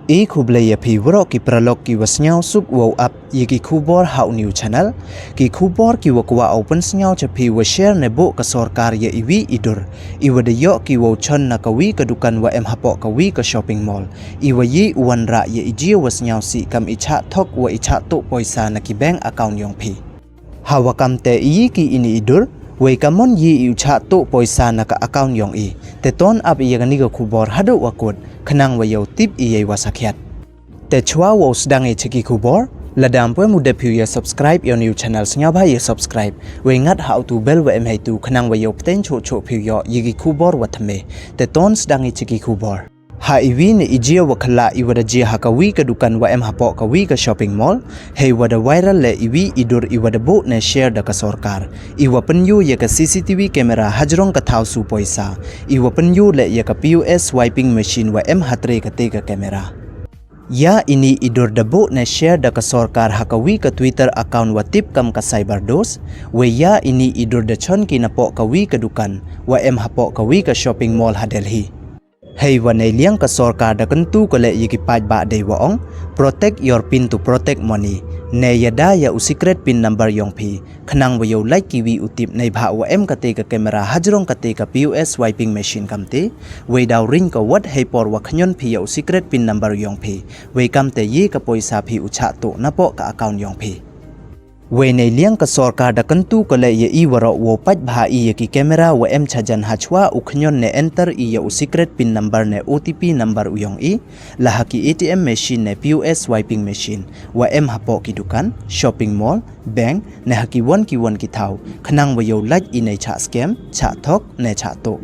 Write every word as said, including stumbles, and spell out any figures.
I khublei ya phi waroh ki paralok ki wa sniawsuk wow ap ya ki khubor ha u new channel. Ki khubor ki wa kwah u pynsniaw cha phi wa share ne buh ka sorkar ya iwi i dur i wa da yoh ki wow chon na kawi ka dukan wa em hapoh kawi ka shopping mall, i wa yi u wanrah ya i jia wa sniawsih kam i chah thok wa i chah tuh poisa na ki bank account yong phi. Ha wa kam te i yi ki ini i dur, wei ka mon yi i u chah tuh poisa na ka account yong i. Te ton ap i ya kani ka khubor haduh wa kut, khnang wa yow tip i yei wa sakhiat. Te chwa wow sdang i cha ki khubor, lada ym pu em u dep phi u ya subscribe ya u new channel, sniawbha ya subscribe, wei ngat ha u tu bell wa em heitu, khnang wa yow pteng choh choh phi u yoh ya ki khubor wa thymme. Te ton sdang i cha ki khubor. Ha iwi ne i jia wa khlak i wa da jia ha kawi ka dukan wa em hapoh kawi ka shopping mall, hei wa da viral le iwi i dur i wa da buh ne share da ka sorkar, i wa pynyoo ya ka C C T V camera hajrong ka thaw su poisa, i wa pynyoo le ya ka P O S swiping machine wa em hatre kate ka camera. Ya ini i dur da buh ne share da ka sorkar ha kawi ka Twitter account wa tip kam ka Cyber Dost, wei ya ini i dur da chon ki napoh kawi ka dukan wa em hapoh kawi ka shopping mall ha Delhi. Hei wa nei liang ka sorkar da kyntu ka le ya ki paidbah dei wa ong, "Protect your pin to protect money." Ne ya da ya u secret pin number yong phi, khnang wa yow lait kiwi u tip, neibhah wa em kate ka camera hajrong kate ka P O S swiping machine kamte, wei daw ring ka wat hei por wa khñion phi ya u secret pin number yong phi, wei kamte yi ka poisa phi u chah tuh napoh ka account yong phi. Wei nei liang ka sorkar da kyntu ka le ya i waroh wow pait bha i ya ki camera wa em chajan hachwa u khñion ne enter i ya u secret pin number ne O T P number u yong i, la ha ki A T M machine ne P O S swiping machine wa em hapoh ki dukan, shopping mall, bank, ne ha ki won ki won ki thaw, khnang wa yow lait i nei chah scam, chah thok, ne chah tuh.